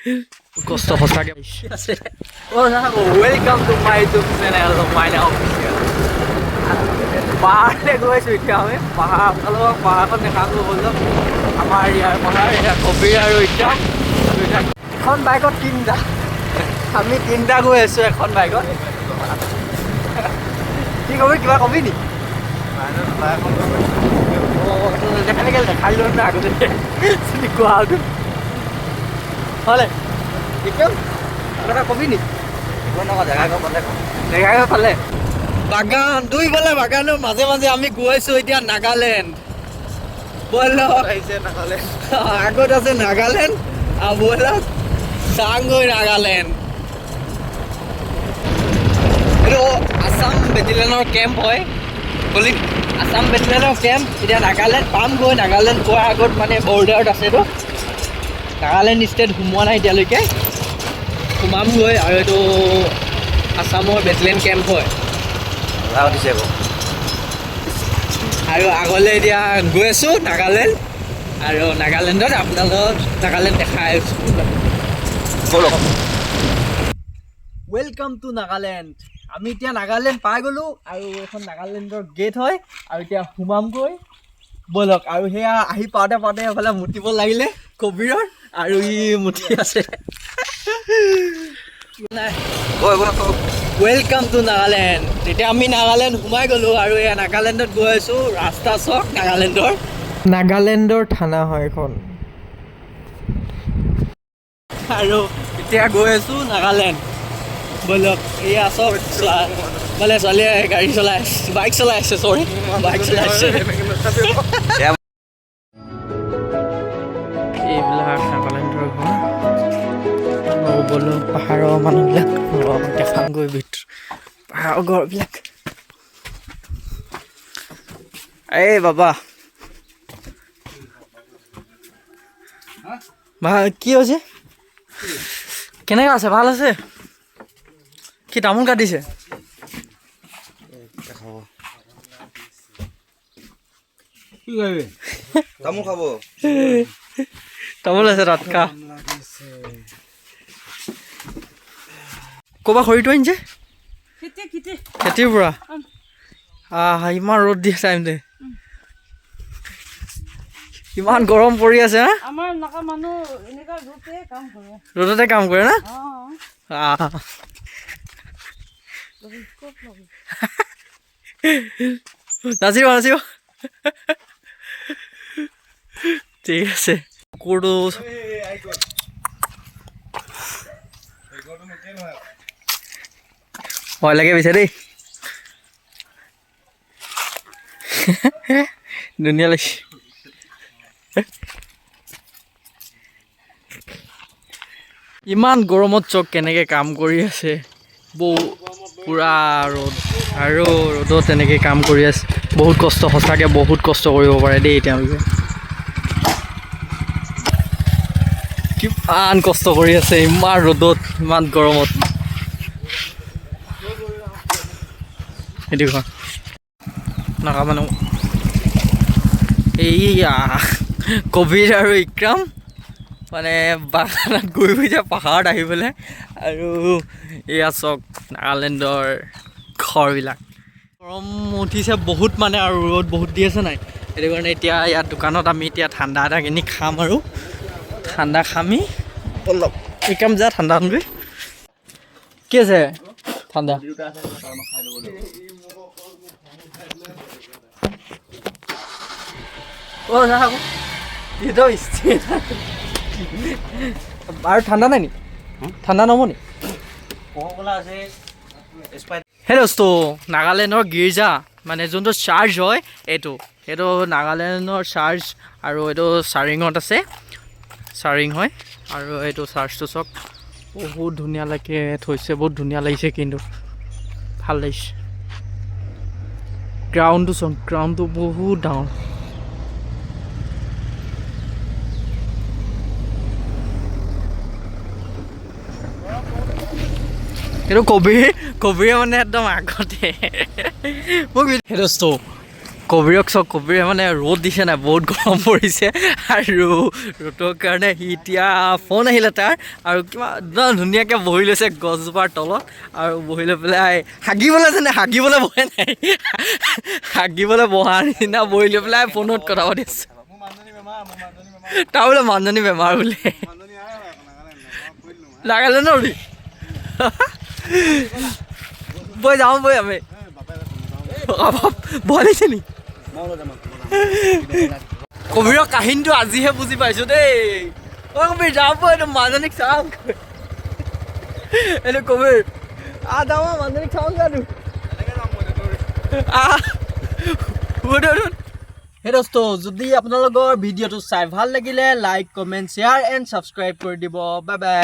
কষ্ট সঁচাকৈ। Welcome to my YouTube channel Maina Official. পাহাৰলৈ গৈ আছোঁ এতিয়া আমি। পাহাৰ আপোনালোকক পাহাৰখন দেখামগৈ ব'লক। আমাৰ ইয়াৰ পাহাৰ। এতিয়া কবিৰ আৰু এতিয়া এখন বাইকত তিনিটা, আমি তিনিটা গৈ আছোঁ এখন বাইকত। কি কবি, কিবা কবি নি? দেখালে কেলে দেখাই দিলো না আগতে চিনি কোৱাটো হ'লে। বিক্ৰম, কিবা কবি নি? জেগা পালে। বাগান দুইফালে, বাগানৰ মাজে মাজে আমি গৈ আছো এতিয়া নাগালেণ্ড। ব'লক, আগত আছে নাগালেণ্ড আৰু ব'লক চাংগৈ নাগালেণ্ড। এইটো আছাম বেটেলিয়নৰ কেম্প হয়। কলি আছাম বেটেলিয়নৰ কেম্প। এতিয়া নাগালেণ্ড পামগৈ। নাগালেণ্ড পোৱাৰ আগত মানে বৰ্ডাৰত আছে এইটো। নাগালেণ্ড ষ্টেট সোমোৱা নাই এতিয়ালৈকে, সোমামগৈ। আৰু এইটো আছামৰ বেটেলিয়ন কেম্প হয়। আৰু আগলৈ এতিয়া গৈ আছোঁ নাগালেণ্ড। আৰু নাগালেণ্ডত আপোনালোক নাগালেণ্ড দেখাই আছোঁ। Welcome to Nagaland. আমি এতিয়া নাগালেণ্ড পাই গ'লোঁ আৰু এইখন নাগালেণ্ডৰ গেট হয় আৰু এতিয়া সোমামগৈ ব'লক। আৰু সেয়া আহি পাওঁতে পাওঁতে এইফালে মুতিব লাগিলে কবিৰৰ আৰু ই মুতি আছে। Welcome to Nagaland. তেতিয়া আমি নাগালেণ্ড সোমাই গ'লোঁ আৰু এয়া নাগালেণ্ডত গৈ আছোঁ। ৰাস্তা চাওক নাগালেণ্ডৰ। নাগালেণ্ডৰ থানা হয় এইখন। আৰু এতিয়া গৈ আছোঁ নাগালেণ্ড। ব'লক। এয়া চব মানে ছোৱালীয়ে গাড়ী চলাই, বাইক চলাই আছে, চৰি, বাইক চলাই আছে। এইবিলাক নাগালেণ্ডৰ ঘৰ। আৰু ব'লক, পাহাৰৰ মানুহবিলাক দেখামগৈ ভিতৰ পাহাৰৰ ঘৰবিলাক। এই বাবা কি হৈছে? কেনেকুৱা আছে? ভাল আছে? কি তামোল কাটিছে? তামোল খাব। তামোল আছে তাত কা। ক'ৰবা খৰিটো আনিছে খেতিৰ পৰা। আহ, ইমান ৰ'দ দি আছে, দে, ইমান গৰম পৰি আছে। হা, ৰ'দতে কাম কৰে না। নাচিব নাচিব, ঠিক আছে। কুকুৰটো ভয় লাগে পিছে দেই। ধুনীয়া লাগিছে। ইমান গৰমত চক কেনেকৈ কাম কৰি আছে। বহু পূৰা ৰ'দ আৰু ৰ'দত তেনেকৈ কাম কৰি আছে। বহুত কষ্ট, সঁচাকৈ বহুত কষ্ট কৰিব পাৰে দেই তেওঁলোকে। কিমান কষ্ট কৰি আছে ইমান ৰ'দত, ইমান গৰমত। সেইটো ঘৰ নাগা মানুহ। এইয়া কবিৰ আৰু ইক্ৰাম মানে বাগানত গৈ গৈছে পাহাৰত আহি পেলাই। আৰু এয়া চাওক নাগালেণ্ডৰ ঘৰবিলাক। গৰম উঠিছে বহুত মানে আৰু ৰ'দ বহুত দি আছে নাই, সেইটো কাৰণে এতিয়া ইয়াত দোকানত আমি এতিয়া ঠাণ্ডা এটা কিনি খাম আৰু ঠাণ্ডা খামি। অলপ ইক্ৰাম যা ঠাণ্ডা আনগৈ। কি আছে ঠাণ্ডা? আৰু ঠাণ্ডা নাই নি? ঠাণ্ডা নহ'ব নি? সেই দোস্ত, নাগালেণ্ডৰ গীৰ্জা মানে যোনটো চাৰ্চ হয় এইটো, সেইটো নাগালেণ্ডৰ চাৰ্চ। আৰু এইটো চাৰিঙত আছে, চাৰিং হয়। আৰু এইটো চাৰ্চটো চাওক, বহুত ধুনীয়া লাগে থৈছে, বহুত ধুনীয়া লাগিছে, কিন্তু ভাল লাগিছে। গ্ৰাউণ্ডটো চাওক, গ্ৰাউণ্ডটো বহুত ডাঙৰ। এইটো কবিৰ, কবিৰে মানে একদম আগতে মোক। সেই দোস্ত, কবিৰক চাওক, কবিৰে মানে ৰ'দ দিছে নাই, বহুত গৰম পৰিছে আৰু ৰ'দৰ কাৰণে সি এতিয়া ফোন আহিলে তাৰ আৰু কিমান ইমান ধুনীয়াকৈ বহি লৈছে গছজোপাৰ তলত আৰু বহি লৈ পেলাই হাগিবলৈ যেনে হাগিবলৈ বহে নাই, হাগিবলৈ বহা নিচিনা বহি লৈ পেলাই ফোনত কথা পাতি আছে। তাৰ বোলে মানুহজনী বেমাৰ বোলে। নাগালেণ্ডৰ নি? বৈ যাওঁ বৈ আমি। ভয় লাগিছে নি? কবিৰৰ কাহিনীটো আজিহে বুজি পাইছো দেই। অ কবিৰ, যাওঁ বৈ, এইটো মানুহজনীক চাওঁ। এইটো কবিৰ। আহ, যাওঁ, মানুহজনীক চাওঁ জানো। আহ, উঠ, উঠ, উঠ। হে দোস্ত, যদি আপোনালোকৰ ভিডিঅ'টো চাই ভাল লাগিলে, like, comment, share and subscribe কৰি দিব। Bye bye.